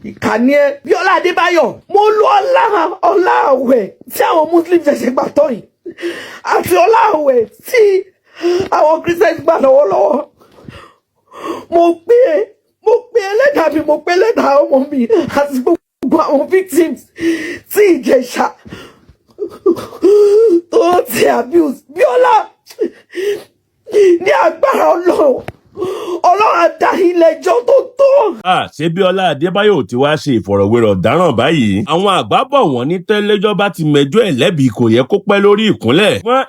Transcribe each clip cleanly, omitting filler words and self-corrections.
Ìkànnì ẹ, Bíọ́lá Adébáyọ̀, mo lo ọlá ọlá àwẹ̀ tí àwọn Muslim ṣẹ̀ṣẹ̀ gbà tán yìí àti ọlá àwẹ̀ tí àwọn Christians gbà lọ́wọ́lọ́wọ́. Mo pé ẹlẹ́dàá mi, mo pé ẹlẹ́dàá ọmọ mi àti gbogbo àwọn victims tí Ìjẹ̀ṣà tó ti abuse. Bíọ́lá, ní agbára Ọlọ́run, Ọlọ́run á dá ilé ẹjọ́ tó tó. Ah, ṣé Bíọ́lá Adébáyọ̀ ti wá ṣe ìfọ̀rọ̀wérọ̀ dáràn báyìí? Àwọn àgbà bọ̀, wọ́n ní tẹ́lẹ́jọ́ bá ti mẹjọ́ ẹ̀ lẹ́bi, kò yẹ kó pẹ́ lórí ìkúnlẹ̀. Wọ́n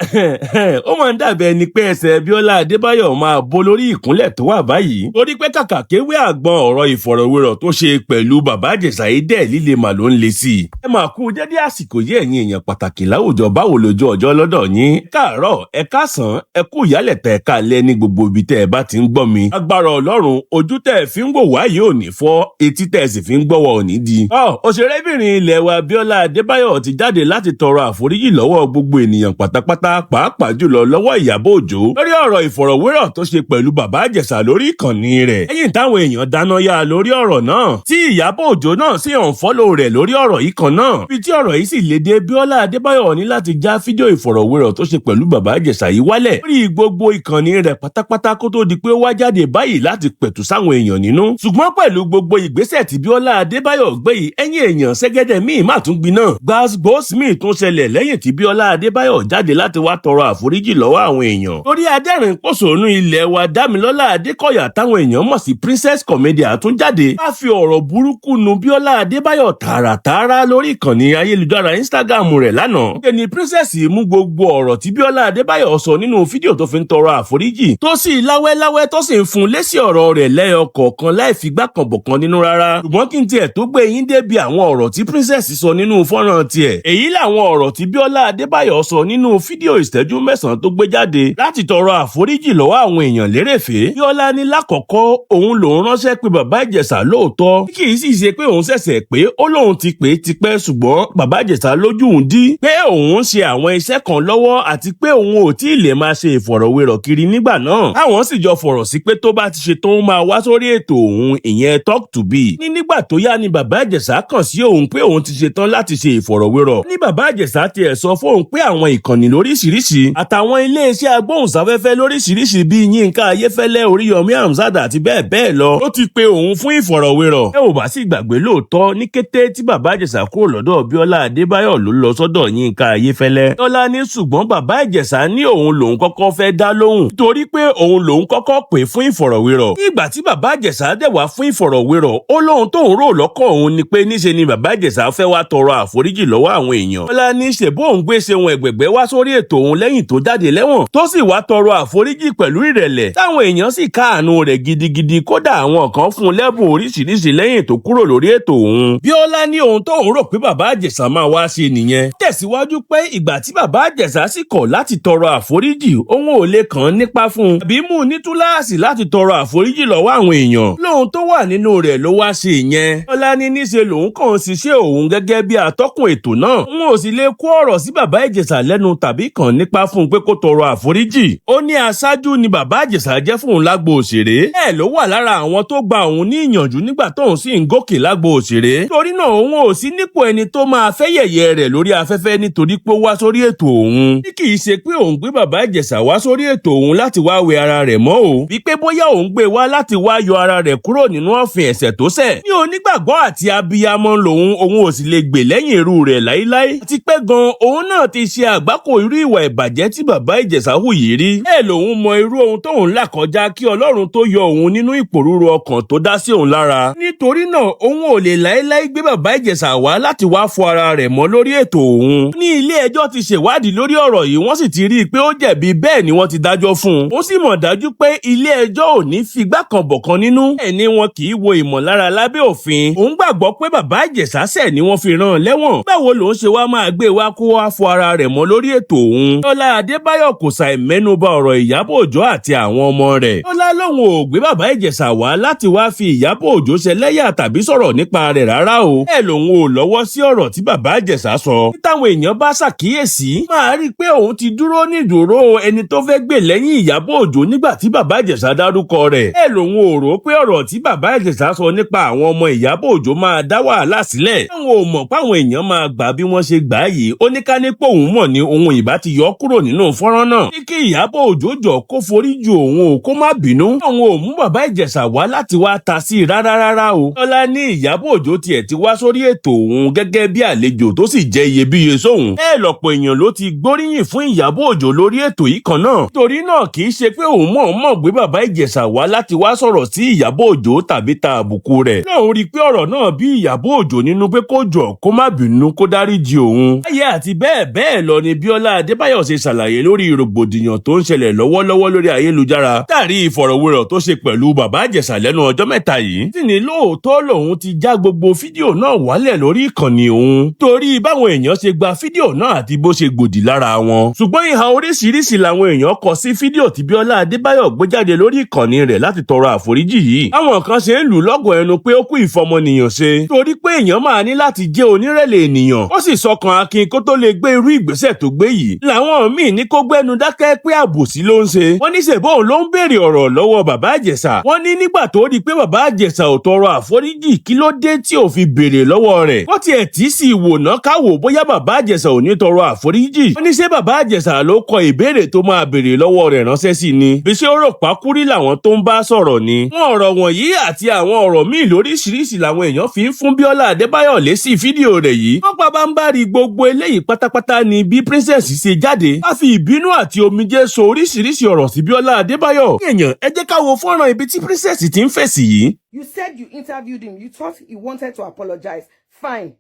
ó máa ń dàbí ẹni pé ẹsẹ̀ Bíọ́lá Adébáyọ̀ máa bó lórí ìkúnlẹ̀ tó wà báyìí, torí pé kàkà kéwé àgbọn, ọ̀rọ̀ ìfọ̀rọ̀wérọ̀ tó ṣe pẹ̀lú bàbá Ìjẹ̀ṣà yìí dẹ̀ líle mà ló ń le sí i. Ẹ máa kú dédé àsìkò yìí, ẹ̀yin èèyàn pàtàkì láwùjọ. Báwo lójú ọjọ́ lọ́dọ̀ yín? Káàárọ̀, ẹ káàsán, ẹ kú ìyálẹ̀tẹ̀, ẹ káalẹ́ ní gbogbo ibi tẹ́ ẹ bá ti ń gbọ́ mi. Agbára Ọlọ́run, ojú tẹ́ ẹ fi ń wò wá yìí ò ní fọ́, etí tẹ́ ẹ sì fi ń gbọ́wọ́ ò ní di. Ọ òṣèrébìnrin ilẹ̀ wa Bíọ́lá Adébáyọ̀ ti jáde láti tọrọ àforíjì lọ́wọ́ gbogbo ènìyàn pátápátá, pàápàá jùlọ lọ́wọ́ Ìyábọ̀ Òjó, lórí ọ̀rọ̀ ìfọ̀rọ̀wérọ̀ tó ṣe pẹ̀lú bàbá Ìjẹ̀ṣà lórí ìkànnì rẹ̀, lẹ́yìn táwọn èèyàn dáná yá lórí ọ̀rọ̀ náà, tí Ìyábọ̀ Òjó náà sì unfollow rẹ̀ lórí ọ̀rọ̀ yìí kan náà. Ibi tí ọ̀rọ̀ yìí sì lè dé, Bíọ́lá Adébáyọ̀ ní láti já fídíò ìfọ̀rọ̀wérọ̀ tó ṣe pẹ̀lú bàbá Ìjẹ̀ṣà yìí wálẹ̀ lórí gbogbo ìkànnì rẹ̀ pátápátá, kó tó di pé ó wá jáde báyìí láti pẹ̀tù sáwọn èèyàn nínú. Ṣùgbọ́n pẹ̀lú gbogbo ìgbésẹ̀ tí Bíọ́lá Adébáyọ̀ gbé yìí, ẹ̀yìn èèyàn, ṣẹ́gẹ́dẹ̀ míì má tún gbiná. Gbàgbós míì tún ṣẹlẹ̀ lẹ́yìn tí Bíọ́lá Adébáyọ̀ jáde láti wá tọrọ àforíjì lọ́wọ́ àwọn èèyàn. Torí adẹ́rìn pòṣónú ilẹ̀ wa Dámilọ́lá Adékọ̀yà, táwọn èèyàn mọ̀ sí Princess Comedian, tún jáde wá fi ọ̀rọ̀ burúkú nu Bíọ́lá Adébáyọ̀ tààràtààrà lórí ìkànnì ayélujára Instagram rẹ̀ lánàá. Ṣé ni Princess mú gbogbo ọ̀rọ̀ tí Bíọ́lá Adébáyọ̀ sọ nínú fídíò tó fi ń tọrọ àforíjì, tó sì láwẹ́láwẹ́, tó sì ń fún lésì ọ̀rọ̀ rẹ̀ lẹ́yọ kọ̀ọ̀kan láì fi gbá kan bọ̀kan nínú rárá. Ṣùgbọ́n kí n tiẹ̀ tó gbé yín débi àwọn ọ̀rọ̀ tí Princess sọ nínú fọ́nrán tiẹ̀, èyí làwọn ọ̀rọ̀ tí Bíọ́lá Adébáyọ̀ sọ nínú fídíò ìṣẹ́jú 9 tó gbé jáde láti tọrọ àforíjì lọ́wọ́ àwọn èèyàn lérèfé. Bíọ́lá ní lákọ̀ọ́kọ́, òun lòun ránṣẹ́ pé bàbá Ìjẹ̀ṣà lóòótọ́, kì í sì ṣe pé òun ṣẹ̀ṣẹ̀ pé ó lóun ti pè é tipẹ́, ṣùgbọ́n bàbá Ìjẹ̀ṣà lójú òun dí pé òun ń ṣe àwọn iṣẹ́ kan lọ́wọ́ àti pé òun ò tí ì lè máa ṣe ìfọ̀rọ̀wérọ̀ kiri nígbà náà. Táwọn sì jọ fọ̀rọ̀ sí pé tó bá ti ṣe tó ń máa wá sórí ètò òun, ìyẹn Talk to B. Ní nígbà tó yá ni bàbá Ìjẹ̀ṣà kàn sí òun pé òun ti ṣetán láti ṣe ìfọ̀rọ̀wérọ̀. Ní bàbá Ìjẹ̀ṣà tiẹ̀ sọ fóun pé àwọn ìkànnì lóríṣiríṣi àtàwọn iléeṣẹ́ agbóhùnsáfẹ́fẹ́ lóríṣiríṣi bíi Yínká Ayéfẹ́lẹ́, Oríyọmí Hamzat àti bẹ́ẹ̀ bẹ́ẹ̀ lọ ó ti pe òun fún ìfọ̀rọ̀wérọ̀. Ẹ ò bá sì gbàgbé lóòótọ́, ní kété tí bàbá Ìjẹ̀ṣà kúrò lọ́dọ̀ Bíọ́lá Adébáyọ̀ ló lọ sọ́dọ̀ Yínká Ayéfẹ́lẹ́. Bíọ́lá ní ṣùgbọ́n bàbá Ìjẹ̀ṣà ní òun lòun kọ́kọ́ fẹ́ dá lóhùn, torí pé òun lòun kọ́kọ́ pè fún ìfọ̀rọ̀wérọ̀. Nígbà tí bàbá Ìjẹ̀ṣà dẹ̀ wá fún ìfọ̀rọ̀wérọ̀, ó lóhun tóun rò lọ́kàn òun ni pé níṣe ni bàbá Ìjẹ̀ṣà fẹ́ wá tọrọ àforíjì lọ́wọ́ àwọn èèyàn. Bíọ́lá ní ṣèbó òun gbé Ṣeun Ẹ̀gbẹ̀gbẹ́ wá sórí ètò òun lẹ́yìn tó jáde lẹ́wọ̀n, tó sì wá tọrọ àforíjì pẹ̀lú ìrẹ̀lẹ̀, táwọn èèyàn sì káàánú rẹ̀ gidigidi, kódà àwọn kan fún un lẹ́bùn oríṣiríṣi lẹ́yìn tó kúrò lórí ètò òun. Bíọ́lá ní ohun tóun rò pé bàbá Ìjẹ̀ṣà máa wá ṣe nìyẹn. Tẹ̀síwájú pé ìgbà tí bàbá Ìjẹ̀ṣà sì kọ̀ láti tọrọ àforíjì, òun ò lè kàn án nípa fún un àbí mú un ní túláàsì láti tọrọ àforíjì lọ́wọ́ àwọn èèyàn. Lóhun tó wà nínú rẹ̀ ló wá ṣe ìyẹn. Bíọ́lá ní níṣe lòun kàn ń ṣiṣẹ́ òun gẹ́gẹ́ bí atọ́kùn ètò náà. Òun ò sì lè kó ọ̀rọ̀ sí bàbá Ìjẹ̀ṣà lẹ́nu tàbí kàn nípa fún un pé kó tọrọ àforíjì. Ó ní aṣáájú ni bàbá Ìjẹ̀ṣà jẹ́ fún òun lágbo òṣèré. Bẹ́ẹ̀ ló wà lára àwọn tó gba òun ní ìyànjú nígbà tóun sì ń gòkè lágbo òṣèré. Torí náà, òun ò sí nípò ẹni tó máa fẹ́ yẹ̀yẹ́ rẹ̀ lórí afẹ́fẹ́ nítorí pé ó wá sórí ètò òun. Bí kì í ṣe pé òun gbé bàbá Ìjẹ̀ṣà wá sórí ètò òun láti wá wẹ ara rẹ̀ mọ́ o, wípé bóyá òun gbé wá láti wá yọ ara rẹ̀ kúrò nínú ọ̀fìn ẹ̀ṣẹ̀ tó ṣẹ̀. Ní onígbàgbọ́ àti abiyamọ lòun, òun ò sì lè gbè lẹ́yìn irú rẹ̀ láíláí. Àti pé gan, òun náà ti ṣe àgbákò irú ìwà ìbàjẹ́ tí bàbá Ìjẹ̀ṣà hù yìí rí. Bẹ́ẹ̀ lòun mọ irú ohun tóun là kọjá kí Ọlọ́run tó yọ òun nínú ìpòrúru ọkàn tó dá sí òun lára. Nítorí náà, òun ò lè láíláí gbé bàbá Ìjẹ̀ṣà wá láti wá fọ ara rẹ̀ mọ́ lórí ètò òun. Ní ilé ẹjọ́ ti ṣèwádìí lórí ọ̀rọ̀ yìí, wọ́n sì ti rí i pé ó jẹ̀bi, bẹ́ẹ̀ ni wọ́n ti dájọ́ fún un. Ó sì mọ̀ dájú pé ilé ẹjọ́ ò ní figbá kan bọ̀kan nínú. Bẹ́ẹ̀ ni wọn kì í wo ìmọ̀lára lábẹ́ òfin. Òun gbàgbọ́ pé bàbá Ìjẹ̀ṣà ṣẹ̀ ni wọ́n fi rán an lẹ́wọ̀n. Báwo lòun ṣe wá máa gbé wá kó wá fọ ara rẹ̀ mọ́ lórí ètò òun? Bíọ́lá Adébáyọ̀ kò ṣàì mẹ́nuba ọ̀rọ̀ Ìyábọ̀ Òjó àti àwọn ọmọ rẹ̀. Bíọ́lá lòun ò gbé bàbá Ìjẹ̀ṣà wá láti wá fi Ìyábọ̀ Òjó ṣẹlẹ́yà tàbí sọ̀rọ̀ nípa rẹ̀ rárá o. Bẹ́ẹ̀ lòun ò lọ́wọ́ sí ọ̀rọ̀ tí bàbá Ìjẹ̀ṣà sọ. Táwọn èèyàn bá ṣàkíyèsí, máa rí i pé òun ti dúró nídúró ẹni tó fẹ́ gbè lẹ́yìn Ìyábọ̀ Òjó nígbà tí bàbá Ìjẹ̀ṣà Ìjẹ̀ṣà dárúkọ rẹ̀. Ẹ lòun ò rò pé ọ̀rọ̀ tí bàbá Ìjẹ̀ṣà sọ nípa àwọn ọmọ Ìyábọ̀ Òjó máa dá wàhálà sílẹ̀. Àwọn ò mọ̀ páwọn èèyàn máa gbà bí wọ́n ṣe gbà á yìí. Ó ní ká ní pé òun mọ̀ ní òun ìbá ti yọ kúrò nínú fọ́nrán náà. Ní kí Ìyábọ̀ Òjó jọ kó forí ju òun ò kó má bínú. Àwọn ò mú bàbá Ìjẹ̀ṣà wá láti wá ta sí i rárá rárá o. Bíọ́lá ní Ìyábọ̀ Òjó tiẹ̀ ti wá sórí ètò òun gẹ́gẹ́ bí àlejò tó sì jẹ́ iyebíye sóhun. Bẹ́ẹ̀ lọ̀pọ̀ èèyàn ló ti gbóríyìn fún Ìyábọ̀ Òjó lórí ètò yìí kan náà. Torí náà, kì í ṣe pé òun mọ̀ọ́mọ̀ gbé bàbá Ìjẹ̀ṣà wá láti wá sọ̀rọ̀ sí Ìyábọ̀ Òjó tàbí ta àbùkù rẹ̀. Náà rí i pé ọ̀rọ̀ náà bí Ìyábọ̀ Òjó nínú pé kó jọ̀ kó má bínú, kó dáríjì òun. Ayé àti bẹ́ẹ̀ bẹ́ẹ̀ lọ ni Bíọ́lá Adébáyọ̀ ṣe ṣàlàyé lórí rògbòdìyàn tó ń ṣẹlẹ̀ lọ́wọ́lọ́wọ́ lórí ayélujára látàrí ìfọ̀rọ̀wérọ̀ tó ṣe pẹ̀lú bàbá Ìjẹ̀ṣà lẹ́nu ọjọ́ mẹ́ta yìí. Sì ní lóòótọ́ lòun ti já gbogbo fídíò náà wálẹ̀ lórí ìkànnì òun torí báwọn èèyàn ṣe gba fídíò náà àti bó ṣe gbòdì lára wọn. Ṣùgbọ́n ìhà oríṣiríṣi làwọn èèyàn kọ sí fídíò tí Bíọ́lá Adébáyọ̀ gbé jáde lórí ìkànnì rẹ̀ láti tọrọ àforíjì yìí. Àwọn kan ṣe ń lù lọ́gọ̀ ẹnu pé ó kú ìfọmọnìyàn ṣe, torí pé èèyàn máa ní láti jẹ́ onírẹ̀lẹ̀ ènìyàn, ó sì sọkàn akin kó tó lè gbé irú ìgbésẹ̀ tó gbé yìí. Làwọn míì ní kó gbẹ́nu dákẹ́ pé àbòsí ló ń ṣe. Wọ́n ní ṣèbóun ló ń béèrè ọ̀rọ̀ lọ́wọ́ bàbá Ìjẹ̀ṣà. Wọ́n ní nígbà tó rí i pé bàbá Ìjẹ̀ṣà ò tọrọ àforíjì, kí ló dé tí ò fi béèrè lọ́wọ́ rẹ̀? Wọ́n tiẹ̀ tí sì wò ná káwò bóyá bàbá Ìjẹ̀ṣà ò ní tọrọ àforíjì. Wọ́n ní ṣé bàbá Ìjẹ̀ṣà ló kọ ìbéèrè tó máa béèrè lọ́wọ́ rẹ̀ ránṣẹ́ sí ni? Bí ṣé ó rò pákúrí làwọn tó ń bá sọ̀rọ̀ ni? Wọ́n ọ̀rọ̀ wọ̀nyí àti àwọn ọ̀rọ̀ míì lóríṣiríṣi làwọn èèyàn fi ń fún Bíọ́lá Adébáyọ̀ lésì fídíò rẹ̀ yìí. Wọ́n pa bá ń bá rí gbogbo eléyìí pátápátá ni bí Princess ṣe jáde. A fi ìbínú àti omijé sọ oríṣiríṣi ọ̀rọ̀ sí Bíọ́lá Adébáyọ̀. Èèyàn, ẹ jẹ́ ká wo fọ́nrán ibi tí Princess ti ń fèsì yìí. You said you interviewed him. You thought he wanted to apologize. Fine.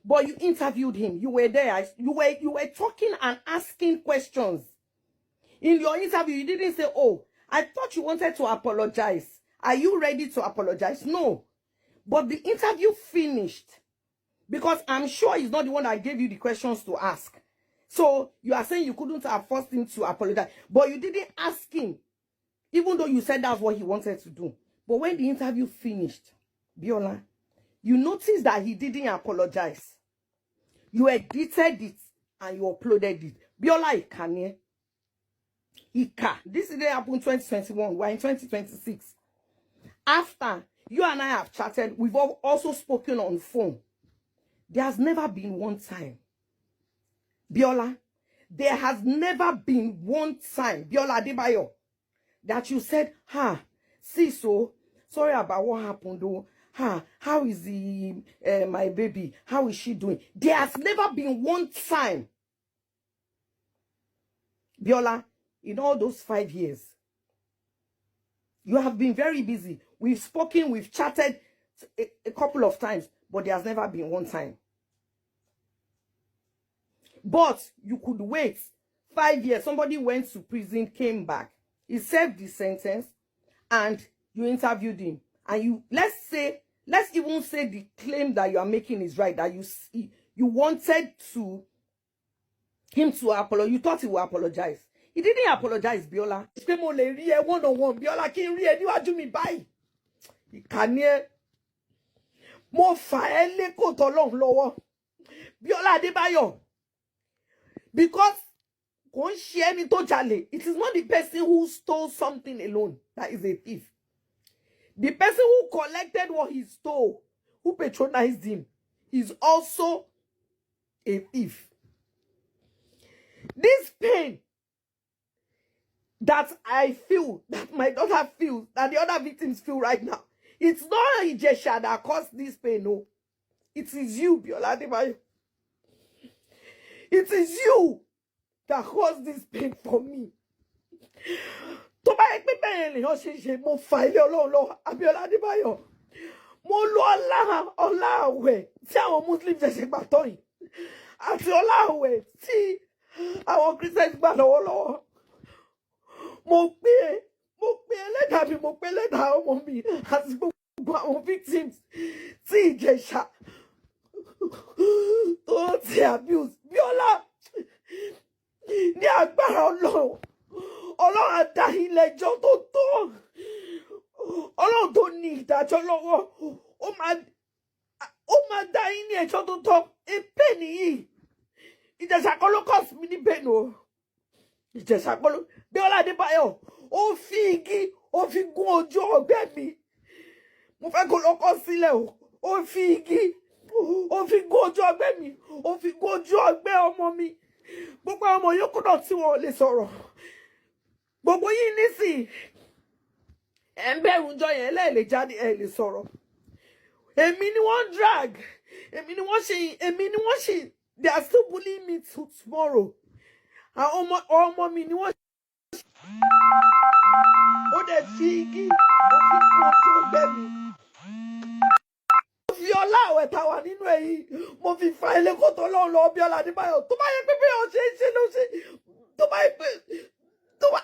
But you interviewed him. You were there. You were talking and asking questions. In your interview, you didn't say, "Oh, I thought you wanted to apologize. Are you ready to apologize?" No. But the interview finished. Because I'm sure he's not the one that gave you the questions to ask. So you are saying you couldn't have forced him to apologize. But you didn't ask him, even though you said that's what he wanted to do. But when the interview finished, Biola, you noticed that he didn't apologize. You edited it and you uploaded it. Biola, ìkà ni ẹ́. Ìkà. This didn't happen 2021. We're in 2026. After you and I have chatted, we've also spoken on phone. There has never been one time, Biola, there has never been one time, Biola Adebayo, that you said, "Ha, see, so sorry about what happened though. Ha, how is the my baby? How is she doing?" There has never been one time, Biola, in all those 5 years. You have been very busy. We've spoken, we've chatted a couple of times, but there has never been one time. But you could wait 5 years. Somebody went to prison, came back. He served the sentence, and you interviewed him. And you, let's say, let's even say the claim that you are making is right, that you see, you wanted to him to apologize. You thought he would apologize. He didn't apologize, Biola. Pé mo lè rí ẹ one on one, Biola, kí n rí ẹ níwájú mi báyìí. Ìkà ni ẹ́. Mo fà ẹ́ lé kòtò Ọlọ́run lọ́wọ́. Biola Adébáyọ̀. Because kò ń ṣe ẹni tó jalè. It is not the person who stole something alone that is a thief. The person who collected what he stole, who patronized him, is also a thief. This pain that I feel, that my daughter feels, that the other victims feel right now, it's not Ijesha that caused this pain, no. It is you, Biola Adebayo. It is you that caused this pain for me. Tó bá yẹ pé bẹ́ẹ̀ lèèyàn ṣe ṣe, mo fà ilé Ọlọ́run lọ, Abíọ́lá Adébáyọ̀. Mo lo ọlá ọlá àwẹ̀ tí àwọn Muslim ṣẹ̀ṣẹ̀ gbà tán yìí àti ọlá àwẹ̀ tí àwọn Christians gbà lọ́wọ́lọ́wọ́. Mo pé ẹlẹ́dàá mi, mo pé ẹlẹ́dàá ọmọ mi àti gbogbo àwọn victims tí Ìjẹ̀ṣà tó ti abuse. Bíọ́lá, ní agbára Ọlọ́run, Ọlọ́run á dá ilé ẹjọ́ tó tó. Ọlọ́run tó ní ìdájọ́ lọ́wọ́, ó máa dá yín ní ẹjọ́ tó tọ́. Èpè nìyí. Ìjẹ̀ṣà kọ́ ló cause mi ní pain o. Ìjẹ̀ṣà kọ́ ló. Bíọ́lá Adébáyọ̀, ó fi igi Ó fi gún ojú ọgbẹ́ mi. Mo fẹ́ kó lọ́kọ́ sílẹ̀ o. Ó fi igi, ó fi gún ojú ọgbẹ́ mi, ó fi gún ojú ọgbẹ́ ọmọ mi. Gbogbo àwọn ọmọ yòókù náà tí wọn ò lè sọ̀rọ̀, gbogbo yín nísìnyí, ẹ̀ ń bẹ̀rù jọ yẹn, ẹ̀ lè jáde, ẹ̀ lè sọ̀rọ̀. Èmi ni wọ́n drag, èmi ni wọ́n ṣe, èmi ni wọ́n ṣe. They are still bullying me till tomorrow. Àwọn ọmọ mi ni wọ́n. Ó dẹ̀ fi igi, ó fi gún ojú ọgbẹ́ mi. Mo fi ọlá àwẹ̀ tá a wà nínú ẹ̀ yìí, mo fi fa ilé kótó lọ́run lọ. Bíọ́lá Adébáyọ̀, tó bá yẹ pé bí wọ́n ṣe ń ṣe ló ṣe, tó bá yẹ pé tó bá.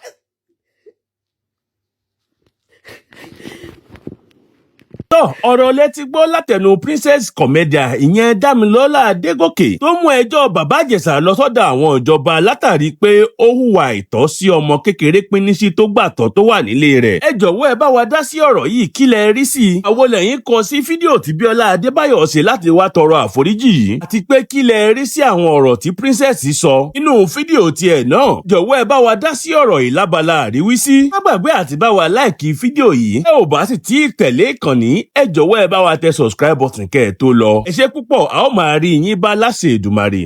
Tọ́ ọ̀rọ̀ létí gbọ́ látẹnu princess comedian, ìyẹn Dámilọ́lá Adégòkè, tó mú ẹjọ́ Bàbá Ìjẹ̀ṣà lọ sọ́dọ̀ àwọn ìjọba látàrí pé ó hùwà àìtọ́ sí ọmọ kékeré píníṣí tó gbàtọ́ tó wà nílé rẹ̀. Ẹ jọ̀wọ́, ẹ bá wa dá sí ọ̀rọ̀ yìí. Kí lẹ rí sí i? Àwo lẹ́yìn kọ sí fídíò tí Bíọ́lá Adébáyọ̀ ṣe láti wá tọrọ àforíjì yìí? Àti pé kí lẹ rí sí àwọn ọ̀rọ̀ tí princess sọ nínú fídíò tiẹ̀ náà? Jọ̀wọ́, ẹ bá wa dá sí ọ̀rọ̀ yìí lábala àríwísí. Má gbàgbé àti bá wa like fídíò yìí. Ẹ ò bá sì tí ì tẹ̀lé ìkànnì, ẹ jọ̀wọ́, ẹ bá wa tẹ subscribe button kẹ́ ẹ tó lọ. Ẹ ṣé púpọ̀, a ó máa rí yín bá láṣẹ Èdùmàrè.